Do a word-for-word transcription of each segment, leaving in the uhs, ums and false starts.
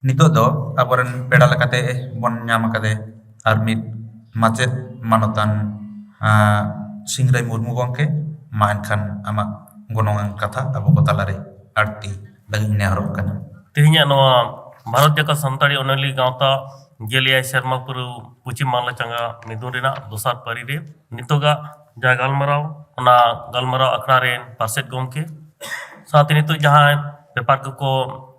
ᱱᱤᱛᱚᱜ ᱫᱚ ᱟᱵᱚᱨᱮᱱ ᱯᱮᱲᱟ ᱞᱮᱠᱟᱛᱮ ᱵᱚᱱ ᱧᱟᱢ ᱟᱠᱟᱫᱮ ᱟᱨ ᱢᱤᱫ ᱢᱟᱪᱮᱫ ᱢᱟᱱᱚᱛᱟᱱ, ᱟᱸ, ᱥᱤᱝᱨᱟᱹᱭ ᱢᱩᱨᱢᱩ ᱜᱚᱢᱠᱮ᱾ ᱢᱟ ᱮᱱᱠᱷᱟᱱ ᱟᱢᱟᱜ ᱜᱚᱱᱚᱝᱟᱱ ᱠᱟᱛᱷᱟ ᱟᱵᱚ ᱠᱚ ᱛᱟᱞᱟᱨᱮ ᱟᱹᱲᱛᱤ ᱞᱟᱹᱜᱤᱫ ᱤᱧ ᱱᱮᱦᱚᱨᱚᱜ ᱠᱟᱱᱟ᱾ ᱛᱮᱦᱮᱧᱟᱜ ᱱᱚᱣᱟ ᱵᱷᱟᱨᱚᱛ ᱡᱟᱠᱟᱛ ᱥᱟᱱᱛᱟᱲᱤ ᱚᱱᱚᱞᱤᱭᱟᱹ ᱜᱟᱶᱛᱟ ᱜᱮᱞ ᱮᱭᱟᱭ ᱥᱮᱨᱢᱟ ᱯᱩᱨᱟᱹᱣ ᱯᱚᱪᱷᱤᱢ ᱵᱟᱝᱞᱟ ᱪᱟᱸᱜᱟ ᱢᱤᱫᱩᱱ ᱨᱮᱱᱟᱜ ᱫᱚᱥᱟᱨ ᱯᱟᱹᱨᱤ ᱨᱮ ᱱᱤᱛᱚᱜᱟᱜ ᱡᱟᱦᱟᱸ ᱜᱟᱞᱢᱟᱨᱟᱣ, ᱚᱱᱟ ᱜᱟᱞᱢᱟᱨᱟᱣ ᱟᱠᱷᱲᱟ ᱨᱮᱱ ᱯᱟᱨᱥᱮᱛ ᱜᱚᱢᱠᱮ ᱥᱟᱶᱛᱮ ᱱᱤᱛᱚᱜ ᱡᱟᱦᱟᱸᱭ ᱯᱮᱯᱟᱨ ᱠᱚᱠᱚ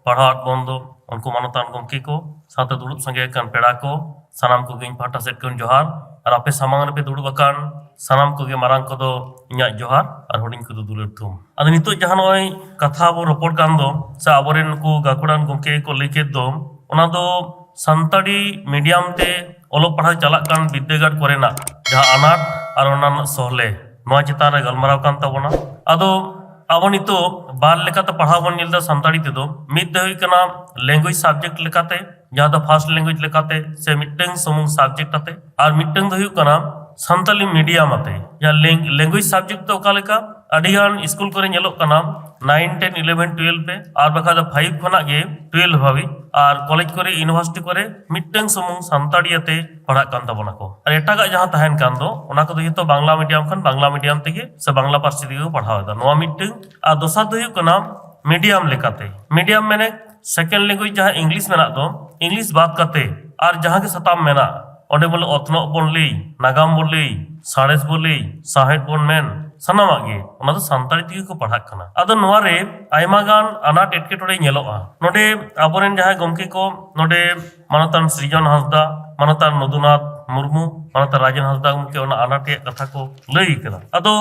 ᱯᱟᱲᱦᱟᱣᱮᱫ ᱵᱚᱱ ᱫᱚ, ᱩᱱᱠᱩ ᱢᱟᱱᱚᱛᱟᱱ ᱜᱚᱢᱠᱮ ᱠᱚ ᱥᱟᱶᱛᱮ ᱫᱩᱲᱩᱵ ᱥᱟᱸᱜᱮ ᱟᱠᱟᱱ ᱯᱮᱲᱟ ᱠᱚ, ᱥᱟᱱᱟᱢ ᱠᱚᱜᱮ ᱤᱧ ᱯᱟᱦᱴᱟ ᱥᱮᱫ ᱠᱷᱚᱱ ᱡᱚᱦᱟᱨ᱾ ᱟᱨ ᱟᱯᱮ ᱥᱟᱢᱟᱝ ᱨᱮᱯᱮ ᱫᱩᱲᱩᱵ ᱟᱠᱟᱱ ᱥᱟᱱᱟᱢ ᱠᱚᱜᱮ, ᱢᱟᱨᱟᱝ ᱠᱚᱫᱚ ᱤᱧᱟᱹᱜ ᱡᱚᱦᱟᱨ ᱟᱨ ᱦᱩᱰᱤᱧ ᱠᱚᱫᱚ ᱫᱩᱞᱟᱹᱲ ᱛᱷᱩᱢ᱾ ᱟᱫᱚ ᱱᱤᱛᱚᱜ ᱡᱟᱦᱟᱸ ᱱᱚᱜᱼᱚᱭ ᱠᱟᱛᱷᱟ ᱵᱚ ᱨᱚᱯᱚᱲ ᱠᱟᱱ ᱫᱚ, ᱥᱮ ᱟᱵᱚᱨᱮᱱ ᱱᱩᱠᱩ ᱜᱟᱹᱠᱷᱩᱲᱟᱱ ᱜᱚᱢᱠᱮ ᱠᱚ ᱞᱟᱹᱭ ᱠᱮᱫ ᱫᱚ, ᱚᱱᱟ ᱫᱚ ᱥᱟᱱᱛᱟᱲᱤ ᱢᱤᱰᱤᱭᱟᱢ ᱛᱮ ᱚᱞᱚᱜ ᱯᱟᱲᱦᱟᱣ ᱪᱟᱞᱟᱜ ᱠᱟᱱ ᱵᱤᱫᱽᱫᱟᱹᱜᱟᱲ ᱠᱚᱨᱮᱱᱟᱜ ᱡᱟᱦᱟᱸ ᱟᱱᱟᱴ ᱟᱨ ᱚᱱᱟ ᱨᱮᱱᱟᱜ ᱥᱚᱦᱞᱮ, ᱱᱚᱣᱟ ᱪᱮᱛᱟᱱ ᱨᱮ ᱜᱟᱞᱢᱟᱨᱟᱣ ᱠᱟᱱ ᱛᱟᱵᱚᱱᱟ᱾ ᱟᱫᱚ ᱟᱵᱚ ᱱᱤᱛᱚᱜ ᱵᱟᱨ ᱞᱮᱠᱟᱛᱮ ᱯᱟᱲᱦᱟᱣ ᱵᱚᱱ ᱧᱮᱞ ᱮᱫᱟ ᱥᱟᱱᱛᱟᱲᱤ ᱛᱮᱫᱚ᱾ ᱢᱤᱫ ᱫᱚ ᱦᱩᱭᱩᱜ ᱠᱟᱱᱟ language subject ᱞᱮᱠᱟᱛᱮ, ᱡᱟᱦᱟᱸ ᱫᱚ first language ᱞᱮᱠᱟᱛᱮ ᱥᱮ ᱢᱤᱫᱴᱟᱝ ᱥᱩᱢᱩᱝ subject ᱟᱛᱮ, ᱟᱨ ᱢᱤᱫᱴᱟᱝ ᱫᱚ ᱦᱩᱭᱩᱜ ᱠᱟᱱᱟ ᱥᱟᱱᱛᱟᱞᱤ ᱢᱤᱰᱤᱭᱟᱢ ᱟᱛᱮ᱾ ᱡᱟᱦᱟᱸ lang-, language subject ᱫᱚ ᱚᱠᱟ ᱞᱮᱠᱟ, ᱟᱹᱰᱤ ᱜᱟᱱ ᱥᱠᱩᱞ ᱠᱚᱨᱮ ᱧᱮᱞᱚᱜ ᱠᱟᱱᱟ, nine, ten, eleven, twelve ᱨᱮ, ᱟᱨ ᱵᱟᱠᱷᱟᱡ ᱫᱚ five ᱠᱷᱚᱱᱟᱜ ᱜᱮ twelve ᱦᱟᱹᱵᱤᱡ, ᱟᱨ ᱠᱚᱞᱮᱡᱽ ᱠᱚᱨᱮ, ᱤᱭᱩᱱᱤᱵᱷᱟᱨᱥᱤᱴᱤ ᱠᱚᱨᱮ ᱢᱤᱫᱴᱟᱝ ᱥᱩᱢᱩᱝ ᱥᱟᱱᱛᱟᱲᱤ ᱟᱛᱮ ᱯᱟᱲᱦᱟᱜ ᱠᱟᱱ ᱛᱟᱵᱚᱱᱟ ᱠᱚ᱾ ᱟᱨ ᱮᱴᱟᱜᱟᱜ ᱡᱟᱦᱟᱸ ᱛᱟᱦᱮᱱ ᱠᱟᱱ ᱫᱚ, ᱚᱱᱟ ᱠᱚᱫᱚ ᱡᱚᱛᱚ ᱵᱟᱝᱞᱟ ᱢᱤᱰᱤᱭᱟᱢ ᱠᱷᱚᱱ ᱵᱟᱝᱞᱟ ᱢᱤᱰᱤᱭᱟᱢ ᱛᱮᱜᱮ ᱥᱮ ᱵᱟᱝᱞᱟ ᱯᱟᱹᱨᱥᱤ ᱛᱮᱜᱮ ᱠᱚ ᱯᱟᱲᱦᱟᱣ ᱮᱫᱟ᱾ ᱱᱚᱣᱟ ᱢᱤᱫᱴᱟᱝ᱾ ᱟᱨ ᱫᱚᱥᱟᱨ ᱫᱚ ᱦᱩᱭᱩᱜ ᱠᱟᱱᱟ ᱢᱤᱰᱤᱭᱟᱢ ᱞᱮᱠᱟᱛᱮ᱾ ᱢᱤᱰᱤᱭᱟᱢ ᱢᱟᱱᱮ second language ᱡᱟᱦᱟᱸ ᱤᱝᱞᱤᱥ ᱢᱮᱱᱟᱜ ᱫᱚ, ᱤᱝᱞᱤᱥ ᱵᱟᱫ ᱠᱟᱛᱮ ᱟᱨ ᱡᱟᱦᱟᱸ ᱜᱮ ᱥᱟᱛᱟᱢ ᱢᱮᱱᱟᱜ, ᱚᱸᱰᱮ ᱵᱚᱞᱮ ᱚᱛᱱᱚᱜ ᱵᱚᱱ ᱞᱟᱹᱭ, ᱱᱟᱜᱟᱢ ᱵᱚᱱ ᱞᱟᱹᱭ, ᱥᱟᱬᱮᱥ ᱵᱚᱱ ᱞᱟᱹᱭ, ᱥᱟᱱᱟᱢᱟᱜ ᱜᱮ, ᱚᱱᱟ ᱫᱚ ᱥᱟᱱᱛᱟᱲᱤ ᱛᱮᱜᱮ ᱠᱚ ᱯᱟᱲᱦᱟᱜ ᱠᱟᱱᱟ᱾ ᱟᱫᱚ ᱱᱚᱣᱟ ᱨᱮ ᱟᱭᱢᱟ ᱜᱟᱱ ᱟᱱᱟᱴ ᱮᱴᱠᱮᱴᱚᱬᱮ ᱧᱮᱞᱚᱜᱼᱟ᱾ ᱱᱚᱰᱮ ᱟᱵᱚᱨᱮᱱ ᱡᱟᱦᱟᱸᱭ ᱜᱚᱢᱠᱮ ᱠᱚ, ᱱᱚᱰᱮ ᱢᱟᱱᱚᱛᱟᱱ ᱥᱨᱤᱡᱚᱱ ᱦᱟᱸᱥᱫᱟ, ᱢᱟᱱᱚᱛᱟᱱ ᱢᱚᱫᱷᱩᱱᱟᱛᱷ ᱢᱩᱨᱢᱩ, ᱢᱟᱱᱚᱛᱟᱱ ᱨᱟᱡᱮᱱ ᱦᱟᱸᱥᱫᱟ ᱜᱚᱢᱠᱮ ᱚᱱᱟ ᱟᱱᱟᱴ ᱨᱮᱭᱟᱜ ᱠᱟᱛᱷᱟ ᱠᱚ ᱞᱟᱹᱭ ᱠᱟᱫᱟ᱾ ᱟᱫᱚ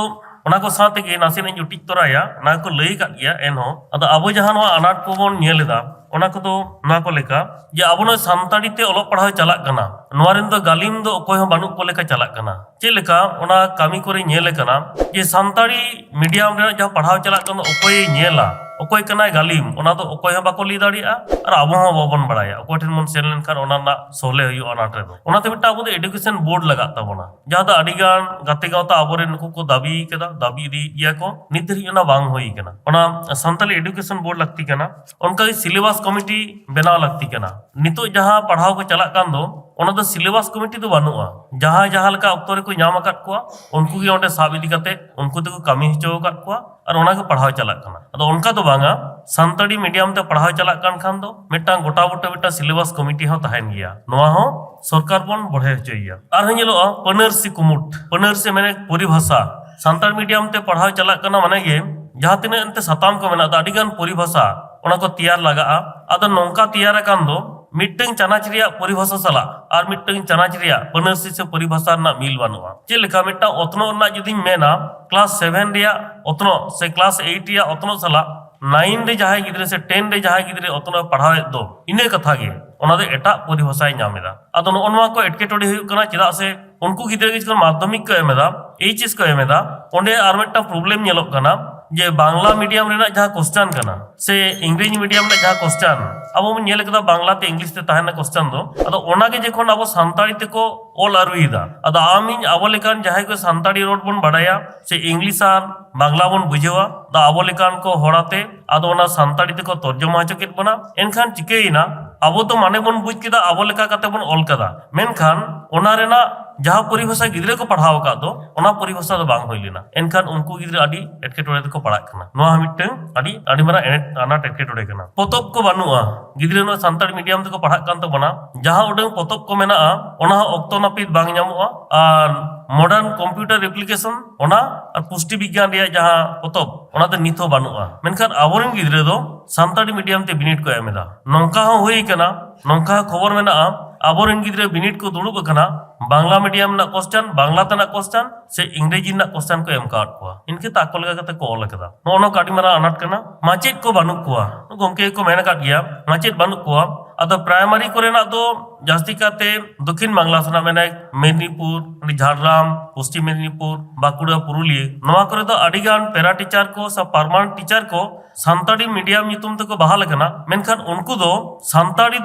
ᱚᱱᱟ ᱠᱚ ᱥᱟᱶ ᱛᱮᱜᱮ ᱱᱟᱥᱮᱱᱟᱜ ᱤᱧ ᱡᱩᱴᱤᱡ ᱛᱚᱨᱟᱭᱟ, ᱚᱱᱟ ᱠᱚ ᱞᱟᱹᱭ ᱟᱠᱟᱫ ᱜᱮᱭᱟ᱾ ᱮᱱᱦᱚᱸ ᱟᱫᱚ ᱟᱵᱚ ᱡᱟᱦᱟᱸ ᱱᱚᱣᱟ ᱟᱱᱟᱴ ᱠᱚᱵᱚᱱ ᱧᱮᱞ ᱮᱫᱟ, ᱚᱱᱟ ᱠᱚᱫᱚ ᱱᱚᱣᱟ ᱠᱚ ᱞᱮᱠᱟ ᱡᱮ ᱟᱵᱚ ᱱᱚᱜᱼᱚᱭ ᱥᱟᱱᱛᱟᱲᱤ ᱛᱮ ᱚᱞᱚᱜ ᱯᱟᱲᱦᱟᱣ ᱪᱟᱞᱟᱜ ᱠᱟᱱᱟ, ᱱᱚᱣᱟ ᱨᱮᱱ ᱫᱚ ᱜᱟᱹᱞᱤᱢ ᱫᱚ ᱚᱠᱚᱭ ᱦᱚᱸ ᱵᱟᱹᱱᱩᱜ ᱠᱚ ᱞᱮᱠᱟ ᱪᱟᱞᱟᱜ ᱠᱟᱱᱟ᱾ ᱪᱮᱫ ᱞᱮᱠᱟ ᱚᱱᱟ ᱠᱟᱹᱢᱤ ᱠᱚᱨᱮ ᱧᱮᱞ ᱟᱠᱟᱱᱟ ᱡᱮ ᱥᱟᱱᱛᱟᱲᱤ ᱢᱤᱰᱤᱭᱟᱢ ᱨᱮᱱᱟᱜ ᱡᱟᱦᱟᱸ ᱯᱟᱲᱦᱟᱣ ᱪᱟᱞᱟᱜ ᱠᱟᱱᱟ, ᱚᱠᱚᱭᱮ ᱧᱮᱞᱟ? ᱚᱠᱚᱭ ᱠᱟᱱᱟᱭ ᱜᱟᱹᱞᱤᱢ, ᱚᱱᱟ ᱫᱚ ᱚᱠᱚᱭ ᱦᱚᱸ ᱵᱟᱠᱚ ᱞᱟᱹᱭ ᱫᱟᱲᱮᱭᱟᱜᱼᱟ, ᱟᱨ ᱟᱵᱚ ᱦᱚᱸ ᱵᱟᱵᱚᱱ ᱵᱟᱲᱟᱭᱟ ᱚᱠᱚᱭ ᱴᱷᱮᱱ ᱵᱚᱱ ᱥᱮᱱ ᱞᱮᱱᱠᱷᱟᱱ ᱚᱱᱟ ᱨᱮᱱᱟᱜ ᱥᱚᱞᱦᱮ ᱦᱩᱭᱩᱜᱼᱟ ᱟᱱᱟᱴ ᱨᱮᱫᱚ᱾ ᱚᱱᱟᱛᱮ ᱢᱤᱫᱴᱟᱝ ᱟᱵᱚ ᱫᱚ ᱮᱰᱩᱠᱮᱥᱚᱱ ᱵᱳᱨᱰ ᱞᱟᱜᱟᱜ ᱛᱟᱵᱚᱱᱟ, ᱡᱟᱦᱟᱸ ᱫᱚ ᱟᱹᱰᱤ ᱜᱟᱱ ᱜᱟᱛᱮ ᱜᱟᱶᱛᱟ ᱟᱵᱚᱨᱮᱱ ᱱᱩᱠᱩ ᱠᱚ ᱫᱟᱹᱵᱤ ᱠᱟᱫᱟ, ᱫᱟᱹᱵᱤ ᱤᱫᱤᱭᱮᱫ ᱜᱮᱭᱟ ᱠᱚ, ᱱᱤᱛ ᱫᱷᱟᱹᱨᱤᱡ ᱚᱱᱟ ᱵᱟᱝ ᱦᱩᱭ ᱠᱟᱱᱟ᱾ ᱚᱱᱟ ᱥᱟᱱᱛᱟᱞᱤ ᱮᱰᱩᱠᱮᱥᱚᱱ ᱵᱳᱨᱰ ᱞᱟᱹᱠᱛᱤ ᱠᱟᱱᱟ᱾ ᱚᱱᱠᱟᱜᱮ ᱥᱤᱞᱮᱵᱟᱥ ᱠᱚᱢᱤᱴᱤ ᱵᱮᱱᱟᱣ ᱞᱟᱹᱠᱛᱤ ᱠᱟᱱᱟ᱾ ᱱᱤᱛᱚᱜ ᱡᱟᱦᱟᱸ ᱯᱟᱲᱦᱟᱣ ᱠᱚ ᱪᱟᱞᱟᱜ ᱠᱟᱱ ᱫᱚ, ᱚᱱᱟ ᱫᱚ ᱥᱤᱞᱮᱵᱟᱥ ᱠᱚᱢᱤᱴᱤ ᱫᱚ ᱵᱟᱹᱱᱩᱜᱼᱟ᱾ ᱡᱟᱦᱟᱸᱭ ᱡᱟᱦᱟᱸ ᱞᱮᱠᱟ ᱚᱠᱛᱚ ᱨᱮᱠᱚ ᱧᱟᱢ ᱟᱠᱟᱫ ᱠᱚᱣᱟ, ᱩᱱᱠᱩ ᱜᱮ ᱚᱸᱰᱮ ᱥᱟᱵ ᱤᱫᱤ ᱠᱟᱛᱮ ᱩᱱᱠᱩ ᱛᱮᱠᱚ ᱠᱟᱹᱢᱤ ᱦᱚᱪᱚ ᱟᱠᱟᱫ ᱠᱚᱣᱟ, ᱟᱨ ᱚᱱᱟ ᱜᱮ ᱯᱟᱲᱦᱟᱣ ᱪᱟᱞᱟᱜ ᱠᱟᱱᱟ᱾ ᱟᱫᱚ ᱚᱱᱠᱟ ᱫᱚ ᱵᱟᱝᱟ, ᱥᱟᱱᱛᱟᱲᱤ ᱢᱤᱰᱤᱭᱟᱢ ᱛᱮ ᱯᱟᱲᱦᱟᱣ ᱪᱟᱞᱟᱜ ᱠᱟᱱ ᱠᱷᱟᱱ ᱫᱚ ᱢᱤᱫᱴᱟᱝ ᱜᱚᱴᱟ ᱵᱩᱴᱟᱹ ᱢᱤᱫᱴᱟᱝ ᱥᱤᱞᱮᱵᱟᱥ ᱠᱚᱢᱤᱴᱤ ᱦᱚᱸ ᱛᱟᱦᱮᱱ ᱜᱮᱭᱟ᱾ ᱱᱚᱣᱟ ᱦᱚᱸ ᱥᱚᱨᱠᱟᱨ ᱵᱚᱱ ᱵᱚᱲᱦᱮ ᱦᱚᱪᱚᱭᱮᱭᱟ᱾ ᱟᱨᱦᱚᱸ ᱧᱮᱞᱚᱜᱼᱟ ᱯᱟᱹᱱᱟᱹᱨᱥᱤ ᱠᱩᱢᱩᱴ, ᱯᱟᱹᱱᱟᱹᱨᱥᱤ ᱢᱟᱱᱮ ᱯᱚᱨᱤᱵᱷᱟᱥᱟ᱾ ᱥᱟᱱᱛᱟᱲ ᱢᱤᱰᱤᱭᱟᱢ ᱛᱮ ᱯᱟᱲᱦᱟᱣ ᱪᱟᱞᱟᱜ ᱠᱟᱱᱟ ᱢᱟᱱᱮ ᱜᱮ ᱡᱟᱦᱟᱸ ᱛᱤᱱᱟᱹᱜ ᱮᱱᱛᱮ ᱥᱟᱛᱟᱢ ᱠᱚ ᱢᱮᱱᱟᱜ ᱫᱚ, ᱟᱹᱰᱤ ᱜᱟᱱ ᱯᱚᱨᱤᱵᱷᱟᱥᱟ ᱚᱱᱟ ᱠᱚ ᱛᱮᱭᱟᱨ ᱞᱟᱜᱟᱜᱼᱟ᱾ ᱟᱫᱚ ᱱᱚᱝᱠᱟ ᱛᱮᱭᱟᱨ ᱟᱠᱟᱱ ᱫᱚ ᱢᱤᱫᱴᱟᱝ ᱪᱟᱱᱟᱪ ᱨᱮᱭᱟᱜ ᱯᱚᱨᱤᱵᱷᱟᱥᱟ ᱥᱟᱞᱟᱜ ᱟᱨ ᱢᱤᱫᱴᱟᱝ ᱪᱟᱱᱟᱪ ᱨᱮᱭᱟᱜ ᱯᱟᱹᱱᱟᱹᱨᱥᱤ ᱥᱮ ᱯᱚᱨᱤᱵᱷᱟᱥᱟ ᱨᱮᱱᱟᱜ ᱢᱤᱞ ᱵᱟᱹᱱᱩᱜᱼᱟ᱾ ᱪᱮᱫ ᱞᱮᱠᱟ ᱢᱤᱫᱴᱟᱝ ᱚᱛᱱᱚᱜ ᱨᱮᱱᱟᱜ ᱡᱩᱫᱤᱧ ᱢᱮᱱᱟ, ᱠᱞᱟᱥ ᱥᱮᱵᱷᱮᱱ ᱨᱮᱭᱟᱜ ᱚᱛᱱᱚᱜ ᱥᱮ ᱠᱞᱟᱥ ᱮᱭᱤᱴ ᱨᱮᱭᱟᱜ ᱚᱛᱱᱚᱜ ᱥᱟᱞᱟᱜ ᱱᱟᱭᱤᱱ ᱨᱮ ᱡᱟᱦᱟᱸᱭ ᱜᱤᱫᱽᱨᱟᱹ ᱥᱮ ᱴᱮᱱ ᱨᱮ ᱡᱟᱦᱟᱸᱭ ᱜᱤᱫᱽᱨᱟᱹ ᱚᱛᱱᱚᱜ ᱮ ᱯᱟᱲᱦᱟᱣᱮᱫ ᱫᱚ, ᱤᱱᱟᱹ ᱠᱟᱛᱷᱟ ᱜᱮ, ᱚᱱᱟ ᱫᱚ ᱮᱴᱟᱜ ᱯᱚᱨᱤᱵᱷᱟᱥᱟᱭ ᱧᱟᱢ ᱮᱫᱟ᱾ ᱟᱫᱚ ᱱᱚᱜᱼᱚ ᱱᱚᱣᱟ ᱠᱚ ᱮᱴᱠᱮᱴᱚᱬᱮ ᱦᱩᱭᱩᱜ ᱠᱟᱱᱟ᱾ ᱪᱮᱫᱟᱜ ᱥᱮ ᱩᱱᱠᱩ ᱜᱤᱫᱽᱨᱟᱹ ᱜᱮ ᱡᱚᱠᱷᱚᱱ ᱢᱟᱫᱽᱫᱷᱚᱢᱤᱠ ᱠᱚ ᱮᱢ ᱮᱫᱟ, ᱮᱭᱤᱪ ᱮᱥ ᱠᱚ ᱮᱢ ᱮᱫᱟ, ᱚᱸᱰᱮ ᱟᱨ ᱢᱤᱫᱴᱟᱝ ᱯᱨᱚᱵᱞᱮᱢ ᱧᱮᱞᱚᱜ ᱠᱟᱱᱟ ᱡᱮ ᱵᱟᱝᱞᱟ ᱢᱤᱰᱤᱭᱟᱢ ᱨᱮᱱᱟᱜ ᱡᱟᱦᱟᱸ ᱠᱚᱥᱪᱟᱱ ᱠᱟᱱᱟ ᱥᱮ ᱤᱝᱨᱮᱡᱤ ᱢᱤᱰᱤᱭᱟᱢ ᱨᱮᱱᱟᱜ ᱡᱟᱦᱟᱸ ᱠᱚᱥᱪᱟᱱ, ᱟᱵᱚ ᱵᱚᱱ ᱧᱮᱞ ᱠᱟᱫᱟ ᱵᱟᱝᱞᱟ ᱛᱮ ᱤᱝᱞᱤᱥ ᱛᱮ ᱛᱟᱦᱮᱱᱟ ᱠᱚᱥᱪᱟᱱ ᱫᱚ, ᱟᱫᱚ ᱚᱱᱟᱜᱮ ᱡᱚᱠᱷᱚᱱ ᱟᱵᱚ ᱥᱟᱱᱛᱟᱲᱤ ᱛᱮᱠᱚ ᱚᱞ ᱟᱹᱨᱩᱭᱮᱫᱟ, ᱟᱫᱚ ᱟᱢ ᱤᱧ ᱟᱵᱚ ᱞᱮᱠᱟᱱ ᱡᱟᱦᱟᱸᱭ ᱠᱚ ᱥᱟᱱᱛᱟᱲᱤ ᱨᱚᱲ ᱵᱚᱱ ᱵᱟᱲᱟᱭᱟ ᱥᱮ ᱤᱝᱞᱤᱥ ᱟᱨ ᱵᱟᱝᱞᱟ ᱵᱚᱱ ᱵᱩᱡᱷᱟᱹᱣᱟ, ᱟᱫᱚ ᱟᱵᱚ ᱞᱮᱠᱟᱱ ᱠᱚ ᱦᱚᱲᱟᱛᱮ ᱟᱫᱚ ᱚᱱᱟ ᱥᱟᱱᱛᱟᱲᱤ ᱛᱮᱠᱚ ᱛᱚᱨᱡᱚᱢᱟ ᱦᱚᱪᱚ ᱠᱮᱫ ᱵᱚᱱᱟ᱾ ᱮᱱᱠᱷᱟᱱ ᱪᱤᱠᱟᱹᱭᱮᱱᱟ, ᱟᱵᱚ ᱫᱚ ᱢᱟᱱᱮ ᱵᱚᱱ ᱵᱩᱡᱽ ᱠᱮᱫᱟ, ᱟᱵᱚ ᱞᱮᱠᱟ ᱠᱟᱛᱮ ᱵᱚᱱ ᱚᱞ ᱠᱟᱫᱟ, ᱢᱮᱱᱠᱷᱟᱱ ᱚᱱᱟ ᱨᱮᱱᱟᱜ ᱡᱟᱦᱟᱸ ᱯᱚᱨᱤᱵᱷᱟᱥᱟ ᱜᱤᱫᱽᱨᱟᱹ ᱠᱚ ᱯᱟᱲᱦᱟᱣ ᱟᱠᱟᱫ ᱫᱚ, ᱚᱱᱟ ᱯᱚᱨᱤᱵᱷᱟᱥᱟ ᱫᱚ ᱵᱟᱝ ᱦᱩᱭ ᱞᱮᱱᱟ᱾ ᱮᱱᱠᱷᱟᱱ ᱩᱱᱠᱩ ᱜᱤᱫᱽᱨᱟᱹ ᱟᱹᱰᱤ ᱮᱴᱠᱮᱴᱚᱬᱮ ᱛᱮᱠᱚ ᱯᱟᱲᱟᱜ ᱠᱟᱱᱟ᱾ ᱱᱚᱣᱟ ᱦᱚᱸ ᱢᱤᱫᱴᱟᱝ ᱟᱹᱰᱤ, ᱟᱹᱰᱤ ᱢᱟᱨᱟᱝ ᱮᱱᱮᱴ-, ᱟᱱᱟᱴ ᱮᱴᱠᱮᱴᱚᱬᱮ ᱠᱟᱱᱟ᱾ ᱯᱚᱛᱚᱵ ᱠᱚ ᱵᱟᱹᱱᱩᱜᱼᱟ, ᱜᱤᱫᱽᱨᱟᱹ ᱱᱚᱣᱟ ᱥᱟᱱᱛᱟᱲᱤ ᱢᱤᱰᱤᱭᱟᱢ ᱛᱮᱠᱚ ᱯᱟᱲᱦᱟᱜ ᱠᱟᱱ ᱛᱟᱵᱚᱱᱟ, ᱡᱟᱦᱟᱸ ᱩᱰᱟᱹᱝ ᱯᱚᱛᱚᱵ ᱠᱚ ᱢᱮᱱᱟᱜᱼᱟ, ᱚᱱᱟ ᱦᱚᱸ ᱚᱠᱛᱚ ᱱᱟᱹᱯᱤᱛ ᱵᱟᱝ ᱧᱟᱢᱚᱜᱼᱟ᱾ ᱟᱨ modern computer application, ᱚᱱᱟ ᱟᱨ ᱯᱩᱥᱴᱤ ᱵᱤᱜᱽᱜᱟᱱ ᱨᱮᱭᱟᱜ ᱡᱟᱦᱟᱸ ᱯᱚᱛᱚᱵ, ᱚᱱᱟ ᱫᱚ ᱱᱤᱛ ᱦᱚᱸ ᱵᱟᱹᱱᱩᱜᱼᱟ᱾ ᱢᱮᱱᱠᱷᱟᱱ ᱟᱵᱚᱨᱮᱱ ᱜᱤᱫᱽᱨᱟᱹ ᱫᱚ ᱥᱟᱱᱛᱟᱲᱤ ᱢᱤᱰᱤᱭᱟᱢ ᱛᱮ ᱵᱤᱱᱤᱰ ᱠᱚ ᱮᱢ ᱮᱫᱟ᱾ ᱱᱚᱝᱠᱟ ᱦᱚᱸ ᱦᱩᱭ ᱠᱟᱱᱟ, ᱱᱚᱝᱠᱟ ᱦᱚᱸ ᱠᱷᱚᱵᱚᱨ ᱢᱮᱱᱟᱜᱼᱟ, ᱟᱵᱚᱨᱮᱱ ᱜᱤᱫᱽᱨᱟᱹ ᱵᱤᱱᱤᱰ ᱠᱚ ᱫᱩᱲᱩᱵ ᱟᱠᱟᱱᱟ, ᱵᱟᱝᱞᱟ ᱢᱤᱰᱤᱭᱟᱢ ᱨᱮᱱᱟᱜ ᱠᱚᱥᱪᱟᱱ, ᱵᱟᱝᱞᱟ ᱛᱮᱱᱟᱜ ᱠᱚᱥᱪᱟᱱ ᱥᱮ ᱤᱝᱨᱮᱡᱤ ᱨᱮᱱᱟᱜ ᱠᱚᱥᱪᱟᱱ ᱠᱚ ᱮᱢ ᱟᱠᱟᱫ ᱠᱚᱣᱟ᱾ ᱤᱱᱠᱟᱹ ᱛᱮ ᱟᱠᱚ ᱞᱮᱠᱟ ᱠᱟᱛᱮ ᱠᱚ ᱚᱞ ᱟᱠᱟᱫᱟ᱾ ᱱᱚᱜᱼᱚ ᱱᱚᱣᱟ ᱠᱚ ᱟᱹᱰᱤ ᱢᱟᱨᱟᱝ ᱟᱱᱟᱴ ᱠᱟᱱᱟ᱾ ᱢᱟᱪᱮᱫ ᱠᱚ ᱵᱟᱹᱱᱩᱜ ᱠᱚᱣᱟ, ᱜᱚᱢᱠᱮ ᱠᱚ ᱢᱮᱱ ᱟᱠᱟᱫ ᱜᱮᱭᱟ, ᱢᱟᱪᱮᱫ ᱵᱟᱹᱱᱩᱜ ᱠᱚᱣᱟ᱾ ᱟᱫᱚ ᱯᱨᱟᱭᱢᱟᱨᱤ ᱠᱚᱨᱮᱱᱟᱜ ᱫᱚ ᱡᱟᱹᱥᱛᱤ ᱠᱟᱛᱮ ᱫᱚᱠᱷᱤᱱ ᱵᱟᱝᱞᱟ ᱥᱮᱱᱟᱜ ᱢᱮᱱᱟᱭ ᱢᱮᱫᱽᱱᱤᱯᱩᱨ, ᱡᱷᱟᱲᱜᱨᱟᱢ, ᱯᱚᱥᱪᱤᱢ ᱢᱮᱫᱽᱱᱤᱯᱩᱨ, ᱵᱟᱸᱠᱩᱲᱟ, ᱯᱩᱨᱩᱞᱤᱭᱟᱹ, ᱱᱚᱣᱟ ᱠᱚᱨᱮ ᱫᱚ ᱟᱹᱰᱤ ᱜᱟᱱ ᱯᱮᱨᱟ ᱴᱤᱪᱟᱨ ᱠᱚ ᱥᱮ ᱯᱟᱨᱢᱟᱱᱮᱱᱴ ᱴᱤᱪᱟᱨ ᱠᱚ ᱥᱟᱱᱛᱟᱲᱤ ᱢᱤᱰᱤᱭᱟᱢ ᱧᱩᱛᱩᱢ ᱛᱮᱠᱚ ᱵᱟᱦᱟᱞ ᱟᱠᱟᱱᱟ, ᱢᱮᱱᱠᱷᱟᱱ ᱩᱱᱠᱩ ᱫᱚ ᱥᱟᱱᱛᱟᱲᱤ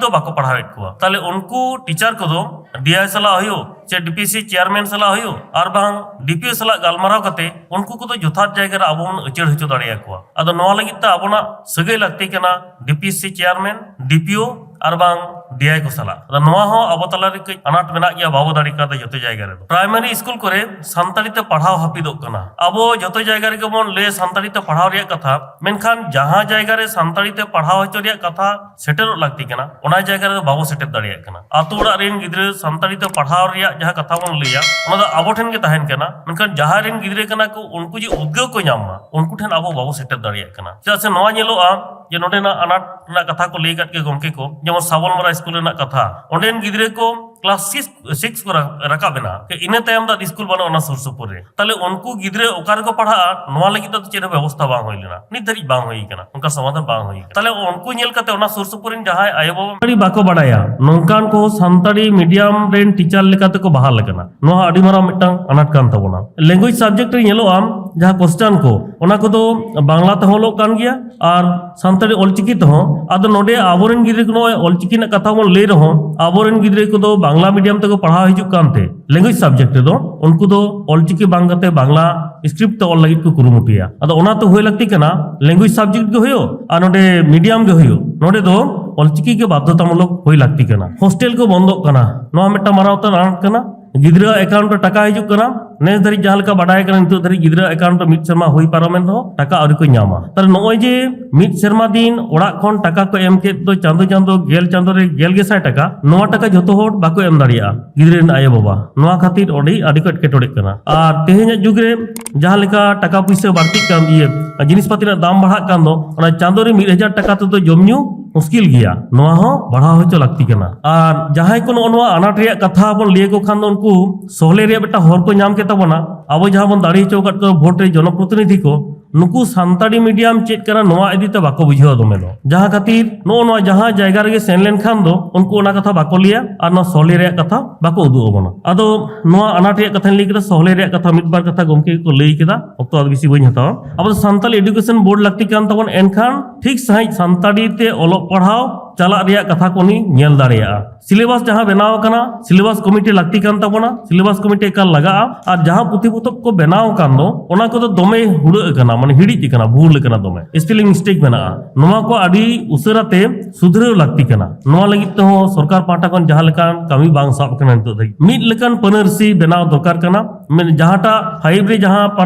ᱫᱚ ᱵᱟᱠᱚ ᱯᱟᱲᱦᱟᱣᱮᱫ ᱠᱚᱣᱟ᱾ ᱛᱟᱦᱞᱮ ᱩᱱᱠᱩ ᱴᱤᱪᱟᱨ ᱠᱚᱫᱚ ᱰᱤᱟᱭ ᱥᱟᱞᱟᱜ ᱦᱩᱭᱩᱜ, ᱪᱮ ᱰᱤᱯᱤᱥᱤ ᱪᱮᱭᱟᱨᱢᱮᱱ ᱥᱟᱞᱟᱜ ᱦᱩᱭᱩᱜ, ᱟᱨ ᱵᱟᱝ ᱰᱤᱯᱤᱳ ᱥᱟᱞᱟᱜ ᱜᱟᱞᱢᱟᱨᱟᱣ ᱠᱟᱛᱮ ᱩᱱᱠᱩ ᱠᱚᱫᱚ ᱡᱚᱛᱷᱟᱛ ᱡᱟᱭᱜᱟ ᱨᱮ ᱟᱵᱚ ᱵᱚᱱ ᱩᱪᱟᱹᱲ ᱦᱚᱪᱚ ᱫᱟᱲᱮᱭᱟᱠᱚᱣᱟ᱾ ᱟᱫᱚ ᱱᱚᱣᱟ ᱞᱟᱹᱜᱤᱫ ᱛᱮ ᱟᱵᱚᱱᱟᱜ ᱥᱟᱹᱜᱟᱹᱭ ᱞᱟᱹᱠᱛᱤ ᱠᱟᱱᱟ ᱰᱤᱯᱤᱥᱤ ᱪᱮᱭᱟᱨᱢᱮᱱ, ᱰᱤᱯᱤᱳ ᱟᱨ ᱵᱟᱝ ᱰᱤᱟᱭ ᱠᱚ ᱥᱟᱞᱟᱜ᱾ ᱟᱫᱚ ᱱᱚᱣᱟ ᱦᱚᱸ ᱟᱵᱚ ᱛᱟᱞᱟᱨᱮ ᱠᱟᱹᱡ ᱟᱱᱟᱴ ᱢᱮᱱᱟᱜ ᱜᱮᱭᱟ, ᱵᱟᱵᱚ ᱫᱟᱲᱮ ᱠᱟᱣᱫᱟ ᱡᱚᱛᱚ ᱡᱟᱭᱜᱟ ᱨᱮᱫᱚ᱾ ᱯᱨᱟᱭᱢᱟᱨᱤ ᱥᱠᱩᱞ ᱠᱚᱨᱮ ᱥᱟᱱᱛᱟᱲᱤ ᱛᱮ ᱯᱟᱲᱦᱟᱣ ᱦᱟᱹᱯᱤᱫᱚᱜ ᱠᱟᱱᱟ᱾ ᱟᱵᱚ ᱡᱚᱛᱚ ᱡᱟᱭᱜᱟ ᱨᱮᱜᱮ ᱵᱚᱱ ᱞᱟᱹᱭᱟ ᱥᱟᱱᱛᱟᱲᱤ ᱛᱮ ᱯᱟᱲᱦᱟᱣ ᱨᱮᱭᱟᱜ ᱠᱟᱛᱷᱟ, ᱢᱮᱱᱠᱷᱟᱱ ᱡᱟᱦᱟᱸ ᱡᱟᱭᱜᱟ ᱨᱮ ᱥᱟᱱᱛᱟᱲᱤ ᱛᱮ ᱯᱟᱲᱦᱟᱣ ᱦᱚᱪᱚ ᱨᱮᱭᱟᱜ ᱠᱟᱛᱷᱟ ᱥᱮᱴᱮᱨᱚᱜ ᱞᱟᱹᱠᱛᱤ ᱠᱟᱱᱟ, ᱚᱱᱟ ᱡᱟᱭᱜᱟ ᱨᱮᱫᱚ ᱵᱟᱵᱚ ᱥᱮᱴᱮᱨ ᱫᱟᱲᱮᱭᱟᱜ ᱠᱟᱱᱟ᱾ ᱟᱛᱳ ᱚᱲᱟᱜ ᱨᱮᱱ ᱜᱤᱫᱽᱨᱟᱹ ᱥᱟᱱᱛᱟᱲᱤ ᱛᱮ ᱯᱟᱲᱦᱟᱣ ᱨᱮᱭᱟᱜ ᱡᱟᱦᱟᱸ ᱠᱟᱛᱷᱟ ᱵᱚᱱ ᱞᱟᱹᱭᱟ, ᱚᱱᱟ ᱫᱚ ᱟᱵᱚ ᱴᱷᱮᱱ ᱜᱮ ᱛᱟᱦᱮᱱ ᱠᱟᱱᱟ, ᱢᱮᱱᱠᱷᱟᱱ ᱡᱟᱦᱟᱸᱭ ᱨᱮᱱ ᱜᱤᱫᱽᱨᱟᱹ ᱠᱟᱱᱟ ᱠᱚ, ᱩᱱᱠᱩ ᱡᱮ ᱩᱫᱽᱜᱟᱹᱣ ᱠᱚ ᱧᱟᱢ ᱢᱟ, ᱩᱱᱠᱩ ᱴᱷᱮᱱ ᱟᱵᱚ ᱵᱟᱵᱚ ᱥᱮᱴᱮᱨ ᱫᱟᱲᱮᱭᱟᱜ ᱠᱟᱱᱟ᱾ ᱪᱮᱫᱟᱜ ᱥᱮ ᱱᱚᱣᱟ ᱧᱮᱞᱚᱜᱼᱟ ᱡᱮ ᱱᱚᱰᱮᱱᱟᱜ ᱟᱱᱟᱴ ᱨᱮᱱᱟᱜ ᱠᱟᱛᱷᱟ ᱠᱚ ᱞᱟᱹᱭ ᱟᱠᱟᱫ ᱜᱮ ᱜᱚᱢᱠᱮ ᱠᱚ, ᱡᱮᱢᱚᱱ ᱥᱟᱵᱚᱞ ᱢᱟᱨᱟ ᱥᱠᱩᱞ ᱨᱮᱱᱟᱜ ᱠᱟᱛᱷᱟ, ᱚᱸᱰᱮᱱ ᱜᱤᱫᱽᱨᱟᱹ ᱠᱚ ᱠᱞᱟᱥ ᱥᱤᱠᱥ, ᱥᱤᱠᱥ ᱠᱚ ᱨᱟ-, ᱨᱟᱠᱟᱵ ᱮᱱᱟ, ᱤᱱᱟᱹ ᱛᱟᱭᱚᱢ ᱫᱚ ᱟᱫᱚ ᱥᱠᱩᱞ ᱵᱟᱹᱱᱩᱜᱼᱟ ᱚᱱᱟ ᱥᱩᱨ ᱥᱩᱯᱩᱨ ᱨᱮ᱾ ᱛᱟᱦᱞᱮ ᱩᱱᱠᱩ ᱜᱤᱫᱽᱨᱟᱹ ᱚᱠᱟ ᱨᱮᱠᱚ ᱯᱟᱲᱦᱟᱜᱼᱟ, ᱱᱚᱣᱟ ᱞᱟᱹᱜᱤᱫ ᱫᱚ ᱪᱮᱫ ᱦᱚᱸ ᱵᱮᱵᱚᱥᱛᱷᱟ ᱵᱟᱝ ᱦᱩᱭ ᱞᱮᱱᱟ, ᱱᱤᱛ ᱫᱷᱟᱹᱨᱤᱡ ᱵᱟᱝ ᱦᱩᱭ ᱠᱟᱱᱟ, ᱚᱱᱠᱟ ᱥᱚᱢᱟᱫᱷᱟᱱ ᱵᱟᱝ ᱦᱩᱭ ᱠᱟᱱᱟ᱾ ᱛᱟᱦᱞᱮ ᱩᱱᱠᱩ ᱧᱮᱞ ᱠᱟᱛᱮ ᱚᱱᱟ ᱥᱩᱨ ᱥᱩᱯᱩᱨ ᱨᱮᱱ ᱡᱟᱦᱟᱸᱭ ᱟᱭᱳᱼᱵᱟᱵᱟ ᱥᱟᱱᱛᱟᱲᱤ ᱵᱟᱠᱚ ᱵᱟᱲᱟᱭᱟ, ᱱᱚᱝᱠᱟᱱ ᱠᱚ ᱥᱟᱱᱛᱟᱲᱤ ᱢᱤᱰᱤᱭᱟᱢ ᱨᱮᱱ ᱴᱤᱪᱟᱨ ᱞᱮᱠᱟ ᱛᱮᱠᱚ ᱵᱟᱦᱟᱞ ᱟᱠᱟᱱᱟ, ᱱᱚᱣᱟ ᱟᱹᱰᱤ ᱢᱟᱨᱟᱝ ᱢᱤᱫᱴᱟᱝ ᱟᱱᱟᱴ ᱠᱟᱱ ᱛᱟᱵᱚᱱᱟ᱾ ᱞᱮᱝᱜᱩᱭᱮᱡᱽ ᱥᱟᱵᱡᱮᱠᱴ ᱨᱮ ᱧᱮᱞᱚᱜᱼᱟ ᱡᱟᱦᱟᱸ ᱠᱚᱥᱪᱟᱱ ᱠᱚ, ᱚᱱᱟ ᱠᱚᱫᱚ ᱵᱟᱝᱞᱟ ᱛᱮᱦᱚᱸ ᱚᱞᱚᱜ ᱠᱟᱱ ᱜᱮᱭᱟ ᱟᱨ ᱥᱟᱱᱛᱟᱲᱤ ᱚᱞᱪᱤᱠᱤ ᱛᱮᱦᱚᱸ᱾ ᱟᱫᱚ ᱱᱚᱰᱮ ᱟᱵᱚᱨᱮᱱ ᱜᱤᱫᱽᱨᱟᱹ ᱠᱚ ᱱᱚᱜᱼᱚᱭ ᱚᱞᱪᱤᱠᱤ ᱨᱮᱱᱟᱜ ᱠᱟᱛᱷᱟ ᱵᱚᱱ ᱞᱟᱹᱭ ᱨᱮᱦᱚᱸ, ᱟᱵᱚᱨᱮᱱ ᱜᱤᱫᱽᱨᱟᱹ ᱠᱚᱫᱚ ᱵᱟᱝᱞᱟ ᱢᱤᱰᱤᱭᱟᱢ ᱛᱮᱠᱚ ᱯᱟᱲᱦᱟᱣ ᱦᱤᱡᱩᱜ ᱠᱟᱱᱛᱮ, ᱞᱮᱝᱜᱩᱭᱮᱡᱽ ᱥᱟᱵᱡᱮᱠᱴ ᱨᱮᱫᱚ ᱩᱱᱠᱩ ᱫᱚ ᱚᱞᱪᱤᱠᱤ ᱵᱟᱝ ᱠᱟᱛᱮ ᱵᱟᱝᱞᱟ ᱥᱠᱨᱤᱯᱴ ᱛᱮ ᱚᱞ ᱞᱟᱹᱜᱤᱫ ᱠᱚ ᱠᱩᱨᱩᱢᱩᱴᱩᱭᱟ᱾ ᱟᱫᱚ ᱚᱱᱟ ᱛᱚ ᱦᱩᱭ ᱞᱟᱹᱠᱛᱤ ᱠᱟᱱᱟ, ᱞᱮᱝᱜᱩᱭᱮᱡᱽ ᱥᱟᱵᱡᱮᱠᱴ ᱜᱮ ᱦᱩᱭᱩᱜ ᱟᱨ ᱱᱚᱰᱮ ᱢᱤᱰᱤᱭᱟᱢ ᱜᱮ ᱦᱩᱭᱩᱜ, ᱱᱚᱰᱮ ᱫᱚ ᱚᱞᱪᱤᱠᱤ ᱜᱮ ᱵᱟᱫᱽᱫᱷᱚᱛᱟᱢᱩᱞᱚᱠ ᱦᱩᱭ ᱞᱟᱹᱠᱛᱤ ᱠᱟᱱᱟ᱾ ᱦᱳᱥᱴᱮᱞ ᱠᱚ ᱵᱚᱱᱫᱚᱜ ᱠᱟᱱᱟ, ᱱᱚᱣᱟ ᱢᱤᱫᱴᱟᱝ ᱢᱟᱨᱟᱝ ᱩᱛᱟᱹᱨ ᱟᱱᱟᱴ ᱠᱟᱱᱟ᱾ ᱜᱤᱫᱽᱨᱟᱹ ᱮᱠᱟᱣᱩᱱᱴ ᱨᱮ ᱴᱟᱠᱟ ᱦᱤᱡᱩᱜ ᱠᱟᱱᱟ, ᱱᱮᱥ ᱫᱷᱟᱹᱨᱤᱡ ᱡᱟᱦᱟᱸ ᱞᱮᱠᱟ ᱵᱟᱰᱟᱭ ᱠᱟᱱᱟ, ᱱᱤᱛᱚᱜ ᱫᱷᱟᱹᱨᱤᱡ ᱜᱤᱫᱽᱨᱟᱹ ᱮᱠᱟᱣᱩᱱᱴ ᱨᱮ ᱢᱤᱫ ᱥᱮᱨᱢᱟ ᱦᱩᱭ ᱯᱟᱨᱚᱢᱮᱱ ᱨᱮᱦᱚᱸ ᱴᱟᱠᱟ ᱟᱹᱣᱨᱤ ᱠᱚ ᱧᱟᱢᱟ᱾ ᱛᱟᱦᱞᱮ ᱱᱚᱜᱼᱚᱭ ᱡᱮ ᱢᱤᱫ ᱥᱮᱨᱢᱟ ᱫᱤᱱ ᱚᱲᱟᱜ ᱠᱷᱚᱱ ᱴᱟᱠᱟ ᱠᱚ ᱮᱢ ᱠᱮᱫ ᱫᱚ, ᱪᱟᱸᱫᱚ ᱪᱟᱸᱫᱚ, ᱜᱮᱞ ᱪᱟᱸᱫᱚ ᱨᱮ ᱜᱮᱞ ᱜᱮᱥᱟᱭ ᱴᱟᱠᱟ, ᱱᱚᱣᱟ ᱴᱟᱠᱟ ᱡᱷᱚᱛᱚ ᱦᱚᱲ ᱵᱟᱠᱚ ᱮᱢ ᱫᱟᱲᱮᱭᱟᱜᱼᱟ ᱜᱤᱫᱽᱨᱟᱹ ᱨᱮᱱ ᱟᱭᱳᱼᱵᱟᱵᱟ᱾ ᱱᱚᱣᱟ ᱠᱷᱟᱹᱛᱤᱨ ᱟᱹᱰᱤ, ᱟᱹᱰᱤ ᱠᱚ ᱮᱴᱠᱮᱴᱚᱬᱮᱜ ᱠᱟᱱᱟ᱾ ᱟᱨ ᱛᱮᱦᱮᱧᱟᱜ ᱡᱩᱜᱽ ᱨᱮ ᱡᱟᱦᱟᱸ ᱞᱮᱠᱟ ᱴᱟᱠᱟ ᱯᱩᱭᱥᱟᱹ ᱵᱟᱹᱲᱛᱤᱜ ᱠᱟᱱ, ᱤᱭᱟᱹ, ᱡᱤᱱᱤᱥ ᱯᱟᱹᱛᱤ ᱨᱮᱱᱟᱜ ᱫᱟᱢ ᱵᱟᱲᱦᱟᱜ ᱠᱟᱱ ᱫᱚ, ᱚᱱᱟ ᱪᱟᱸᱫᱚ ᱨᱮ ᱢᱤᱫ ᱦᱟᱡᱟᱨ ᱴᱟᱠᱟ ᱛᱮᱫᱚ ᱡᱚᱢ ᱧᱩ ᱢᱩᱥᱠᱤᱞ ᱜᱮᱭᱟ᱾ ᱱᱚᱣᱟ ᱦᱚᱸ ᱵᱟᱲᱦᱟᱣ ᱦᱚᱪᱚ ᱞᱟᱹᱠᱛᱤ ᱠᱟᱱᱟ᱾ ᱟᱨ ᱡᱟᱦᱟᱸᱭ ᱠᱚ ᱱᱚᱜᱼᱚ ᱱᱚᱣᱟ ᱟᱱᱟᱴ ᱨᱮᱭᱟᱜ ᱠᱟᱛᱷᱟ ᱵᱚᱱ ᱞᱟᱹᱭ ᱟᱠᱚ ᱠᱷᱟᱱ ᱫᱚ, ᱩᱱᱠᱩ ᱥᱚᱦᱞᱮ ᱨᱮᱭᱟᱜ ᱢᱤᱫᱴᱟᱝ ᱦᱚᱨ ᱠᱚ ᱧᱟᱢ ᱠᱮᱫ ᱛᱟᱵᱚᱱᱟ᱾ ᱟᱵᱚ ᱡᱟᱦᱟᱸ ᱵᱚᱱ ᱫᱟᱲᱮ ᱦᱚᱪᱚ ᱟᱠᱟᱫ ᱠᱚᱣᱟ ᱵᱷᱳᱴ ᱨᱮ ᱡᱚᱱᱚᱯᱨᱚᱛᱤᱱᱤᱫᱷᱤ ᱠᱚ, ᱱᱩᱠᱩ ᱥᱟᱱᱛᱟᱲᱤ ᱢᱤᱰᱤᱭᱟᱢ ᱪᱮᱫ ᱠᱟᱱᱟ ᱱᱚᱣᱟ ᱤᱫᱤ ᱛᱮ ᱵᱟᱠᱚ ᱵᱩᱡᱷᱟᱹᱣᱟ ᱫᱚᱢᱮ ᱫᱚ, ᱡᱟᱦᱟᱸ ᱠᱷᱟᱹᱛᱤᱨ ᱱᱚᱜᱼᱚ ᱱᱚᱣᱟ ᱡᱟᱦᱟᱸ ᱡᱟᱭᱜᱟ ᱨᱮᱜᱮ ᱥᱮᱱ ᱞᱮᱱᱠᱷᱟᱱ ᱫᱚ ᱩᱱᱠᱩ ᱚᱱᱟ ᱠᱟᱛᱷᱟ ᱵᱟᱠᱚ ᱞᱟᱹᱭᱟ ᱟᱨ ᱱᱚᱣᱟ ᱥᱚᱞᱦᱮ ᱨᱮᱭᱟᱜ ᱠᱟᱛᱷᱟ ᱵᱟᱠᱚ ᱩᱫᱩᱜ ᱟᱵᱚᱱᱟ᱾ ᱟᱫᱚ ᱱᱚᱣᱟ ᱟᱱᱟᱴ ᱨᱮᱭᱟᱜ ᱠᱟᱛᱷᱟᱧ ᱞᱟᱹᱭ ᱠᱮᱫᱟ, ᱥᱚᱞᱦᱮ ᱨᱮᱭᱟᱜ ᱠᱟᱛᱷᱟ ᱢᱤᱫ ᱵᱟᱨ ᱠᱟᱛᱷᱟ ᱜᱚᱢᱠᱮ ᱜᱮᱠᱚ ᱞᱟᱹᱭ ᱠᱮᱫᱟ, ᱚᱠᱛᱚ ᱟᱫᱚ ᱵᱮᱥᱤ ᱵᱟᱹᱧ ᱦᱟᱛᱟᱣᱟ᱾ ᱟᱵᱚ ᱫᱚ ᱥᱟᱱᱛᱟᱲᱤ ᱮᱰᱩᱠᱮᱥᱚᱱ ᱵᱳᱨᱰ ᱞᱟᱹᱠᱛᱤ ᱠᱟᱱ ᱛᱟᱵᱚᱱ, ᱮᱱᱠᱷᱟᱱ ᱴᱷᱤᱠ ᱥᱟᱺᱦᱤᱡ ᱥᱟᱱᱛᱟᱲᱤ ᱛᱮ ᱚᱞᱚᱜ ᱯᱟᱲᱦᱟᱣ ᱪᱟᱞᱟᱜ ᱨᱮᱭᱟᱜ ᱠᱟᱛᱷᱟ ᱠᱚ ᱩᱱᱤ ᱧᱮᱞ ᱫᱟᱲᱮᱭᱟᱜᱼᱟ᱾ ᱥᱤᱞᱮᱵᱟᱥ ᱡᱟᱦᱟᱸ ᱵᱮᱱᱟᱣ ᱟᱠᱟᱱᱟ, ᱥᱤᱞᱮᱵᱟᱥ ᱠᱚᱢᱤᱴᱤ ᱞᱟᱹᱠᱛᱤ ᱠᱟᱱ ᱛᱟᱵᱚᱱᱟ, ᱥᱤᱞᱮᱵᱟᱥ ᱠᱚᱢᱤᱴᱤ ᱮᱠᱟᱞ ᱞᱟᱜᱟᱜᱼᱟ᱾ ᱟᱨ ᱡᱟᱦᱟᱸ ᱯᱩᱛᱷᱤ ᱯᱚᱛᱚᱵ ᱠᱚ ᱵᱮᱱᱟᱣ ᱟᱠᱟᱱ ᱫᱚ, ᱚᱱᱟ ᱠᱚᱫᱚ ᱫᱚᱢᱮ ᱦᱩᱲᱟᱹᱜ ᱟᱠᱟᱱᱟ, ᱢᱟᱱᱮ ᱦᱤᱲᱤᱡ ᱟᱠᱟᱱᱟ, ᱵᱷᱩᱞ ᱟᱠᱟᱱᱟ, ᱫᱚᱢᱮ ᱥᱯᱮᱞᱤᱝ ᱢᱤᱥᱴᱮᱠ ᱢᱮᱱᱟᱜᱼᱟ᱾ ᱱᱚᱣᱟ ᱠᱚ ᱟᱹᱰᱤ ᱩᱥᱟᱹᱨᱟ ᱛᱮ ᱥᱩᱫᱷᱨᱟᱹᱣ ᱞᱟᱹᱠᱛᱤ ᱠᱟᱱᱟ᱾ ᱱᱚᱣᱟ ᱞᱟᱹᱜᱤᱫ ᱛᱮᱦᱚᱸ ᱥᱚᱨᱠᱟᱨ ᱯᱟᱦᱴᱟ ᱠᱷᱚᱱ ᱡᱟᱦᱟᱸ ᱞᱮᱠᱟᱱ ᱠᱟᱹᱢᱤ ᱵᱟᱝ ᱥᱟᱵ ᱟᱠᱟᱱᱟ ᱱᱤᱛᱚᱜ ᱫᱷᱟᱹᱵᱤᱡ᱾ ᱢᱤᱫ ᱞᱮᱠᱟᱱ ᱯᱟᱹᱱᱟᱹᱨᱥᱤ ᱵᱮᱱᱟᱣ ᱫᱚᱨᱠᱟᱨ ᱠᱟᱱᱟ, ᱢᱮᱱ ᱡᱟᱦᱟᱸᱴᱟᱜ ᱯᱷᱟᱭᱤᱵ ᱨᱮ ᱡᱟᱦᱟᱸ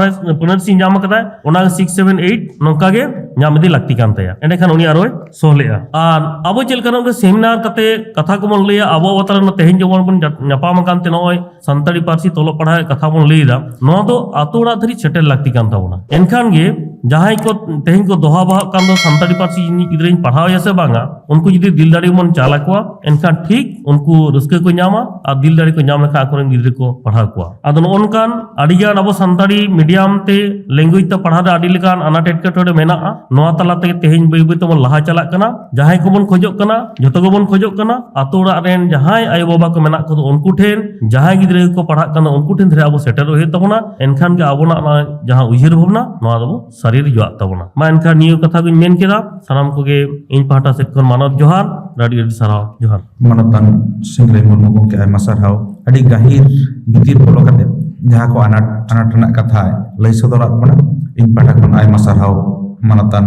ᱯᱟᱹᱱᱟᱹᱨᱥᱤ ᱧᱟᱢ ᱟᱠᱟᱫᱟᱭ, ᱚᱱᱟ ᱥᱤᱠᱥ ᱥᱮᱵᱷᱮᱱ ᱮᱭᱤᱴ ᱱᱚᱝᱠᱟ ᱜᱮ ᱧᱟᱢ ᱤᱫᱤ ᱞᱟᱹᱠᱛᱤ ᱠᱟᱱ ᱛᱟᱭᱟ, ᱮᱸᱰᱮᱠᱷᱟᱱ ᱩᱱᱤ ᱟᱨᱚᱭ ᱥᱚᱞᱦᱮᱜᱼᱟ᱾ ᱟᱨ ᱟᱵᱚ ᱪᱮᱫ ᱞᱮᱠᱟ ᱱᱚᱜᱼᱚᱭ ᱥᱮᱢᱤᱱᱟᱨ ᱠᱟᱛᱮ ᱠᱟᱛᱷᱟ ᱠᱚᱵᱚᱱ ᱞᱟᱹᱭᱟ, ᱟᱵᱚ ᱟᱵᱚ ᱛᱟᱞᱟ ᱨᱮ ᱛᱮᱦᱮᱧ ᱡᱮᱢᱚᱱ ᱵᱚᱱ ᱧᱟ-, ᱧᱟᱯᱟᱢ ᱟᱠᱟᱱ ᱛᱮ ᱱᱚᱜᱼᱚᱭ ᱥᱟᱱᱛᱟᱲᱤ ᱯᱟᱹᱨᱥᱤ ᱛᱮ ᱚᱞᱚᱜ ᱯᱟᱲᱦᱟᱣ ᱨᱮᱭᱟᱜ ᱠᱟᱛᱷᱟ ᱵᱚᱱ ᱞᱟᱹᱭ ᱮᱫᱟ, ᱱᱚᱣᱟ ᱫᱚ ᱟᱛᱳ ᱚᱲᱟᱜ ᱫᱷᱟᱹᱨᱤᱡ ᱥᱮᱴᱮᱨ ᱞᱟᱹᱠᱛᱤ ᱠᱟᱱ ᱛᱟᱵᱚᱱᱟ᱾ ᱮᱱᱠᱷᱟᱱ ᱜᱮ ᱡᱟᱦᱟᱸᱭ ᱠᱚ ᱛᱮᱦᱮᱧ ᱠᱚ ᱫᱚᱦᱟ ᱵᱟᱦᱟᱜ ᱠᱟᱱ ᱫᱚ ᱥᱟᱱᱛᱟᱲᱤ ᱯᱟᱹᱨᱥᱤ ᱤᱧᱤᱡ ᱜᱤᱫᱽᱨᱟᱹᱧ ᱯᱟᱲᱦᱟᱣ ᱮᱭᱟ ᱥᱮ ᱵᱟᱝᱟ, ᱩᱱᱠᱩ ᱡᱩᱫᱤ ᱫᱤᱞ ᱫᱟᱲᱮ ᱵᱚᱱ ᱪᱟᱞ ᱟᱠᱚᱣᱟ, ᱮᱱᱠᱷᱟᱱ ᱴᱷᱤᱠ ᱩᱱᱠᱩ ᱨᱟᱹᱥᱠᱟᱹ ᱠᱚ ᱧᱟᱢᱟ ᱟᱨ ᱫᱤᱞ ᱫᱟᱲᱮ ᱠᱚ ᱧᱟᱢ ᱞᱮᱠᱷᱟᱱ ᱟᱠᱚᱨᱮᱱ ᱜᱤᱫᱽᱨᱟᱹ ᱠᱚ ᱯᱟᱲᱦᱟᱣ ᱠᱚᱣᱟ᱾ ᱟᱫᱚ ᱱᱚᱜᱼᱚ ᱱᱚᱝᱠᱟᱱ ᱟᱹᱰᱤᱜᱟᱱ ᱟᱵᱚ ᱥᱟᱱᱛᱟᱲᱤ ᱢᱤᱰᱤᱭᱟᱢ ᱛᱮ ᱞᱮᱝᱜᱩᱭᱮᱡᱽ ᱛᱮ ᱯᱟᱲᱦᱟᱣ ᱨᱮ ᱟᱹᱰᱤ ᱞᱮᱠᱟᱱ ᱟᱱᱟᱴ ᱮᱴᱠᱮᱴᱚᱬᱮ ᱢᱮᱱᱟᱜᱼᱟ᱾ ᱱᱚᱣᱟ ᱛᱟᱞᱟ ᱛᱮᱜᱮ ᱛᱮᱦᱮᱧ ᱵᱟᱹᱭ ᱵᱟᱹᱭ ᱛᱮᱵᱚᱱ ᱞᱟᱦᱟ ᱪᱟᱞᱟᱜ ᱠᱟᱱᱟ᱾ ᱡᱟᱦᱟᱸᱭ ᱠᱚᱵᱚᱱ ᱠᱷᱚᱡᱚᱜ ᱠᱟᱱᱟ, ᱡᱚᱛᱚ ᱜᱮᱵᱚᱱ ᱠᱷᱚᱡᱚᱜ ᱠᱟᱱᱟ, ᱟᱛᱳ ᱚᱲᱟᱜ ᱨᱮᱱ ᱡᱟᱦᱟᱸᱭ ᱟᱭᱳᱼᱵᱟᱵᱟ ᱠᱚ ᱢᱮᱱᱟᱜ ᱠᱚᱫᱚ ᱩᱱᱠᱩ ᱴᱷᱮᱱ, ᱡᱟᱦᱟᱸᱭ ᱜᱤᱫᱽᱨᱟᱹ ᱠᱚ ᱯᱟᱲᱦᱟᱜ ᱠᱟᱱᱟ ᱩᱱᱠᱩ ᱴᱷᱮᱱ ᱫᱷᱟᱹᱨᱤᱡ ᱟᱵᱚ ᱥᱮᱴᱮᱨᱚᱜ ᱦᱩᱭᱩᱜ ᱛᱟᱵᱚᱱᱟ᱾ ᱮᱱᱠᱷᱟᱱ ᱜᱮ ᱟᱵᱚᱱᱟᱜ ᱱᱚᱣᱟ ᱡᱟᱦᱟᱸ ᱩᱭᱦᱟᱹᱨ ᱵᱷᱟᱵᱽᱱᱟ, ᱱᱚᱣᱟ ᱫᱚᱵᱚ ᱥᱟᱹᱨᱤ ᱨᱮ ᱡᱚᱣᱟᱜ ᱛᱟᱵᱚᱱᱟ᱾ ᱢᱟ ᱮᱱᱠᱷᱟᱱ ᱱᱤᱭᱟᱹ ᱠᱟᱛᱷᱟ ᱜᱤᱧ ᱢᱮᱱ ᱠᱮᱫᱟ᱾ ᱥᱟᱱᱟᱢ ᱠᱚᱜᱮ ᱤᱧ ᱯᱟᱦᱴᱟ ᱥᱮᱫ ᱠᱷᱚᱱ ᱢᱟᱱᱚᱛ ᱡᱚᱦᱟᱨ, ᱟᱹᱰᱤ ᱟᱹᱰᱤ ᱥᱟᱨᱦᱟᱣ᱾ ᱡᱚᱦᱟᱨ᱾ ᱢᱟᱱᱚᱛᱟᱱ ᱥᱤᱝᱨᱟᱹᱭ ᱢᱩᱨᱢᱩ ᱜᱚᱢᱠᱮ, ᱟᱭᱢᱟ ᱥᱟᱨᱦᱟᱣ᱾ ᱟᱹᱰᱤ ᱜᱟᱹᱦᱤᱨ ᱵᱷᱤᱛᱤᱨ ᱵᱚᱞᱚ ᱠᱟᱛᱮ ᱡᱟᱦᱟᱸ ᱠᱚ ᱟᱱᱟᱴ, ᱟᱱᱟᱴ ᱨᱮᱱᱟᱜ ᱠᱟᱛᱷᱟ ᱞᱟᱹᱭ ᱥᱚᱫᱚᱨᱟᱫ ᱵᱚᱱᱟ, ᱤᱧ ᱯᱟᱦᱴᱟ ᱠᱷᱚᱱ ᱟᱭᱢᱟ ᱥᱟᱨᱦᱟᱣ ᱢᱟᱱᱚᱛᱟᱱ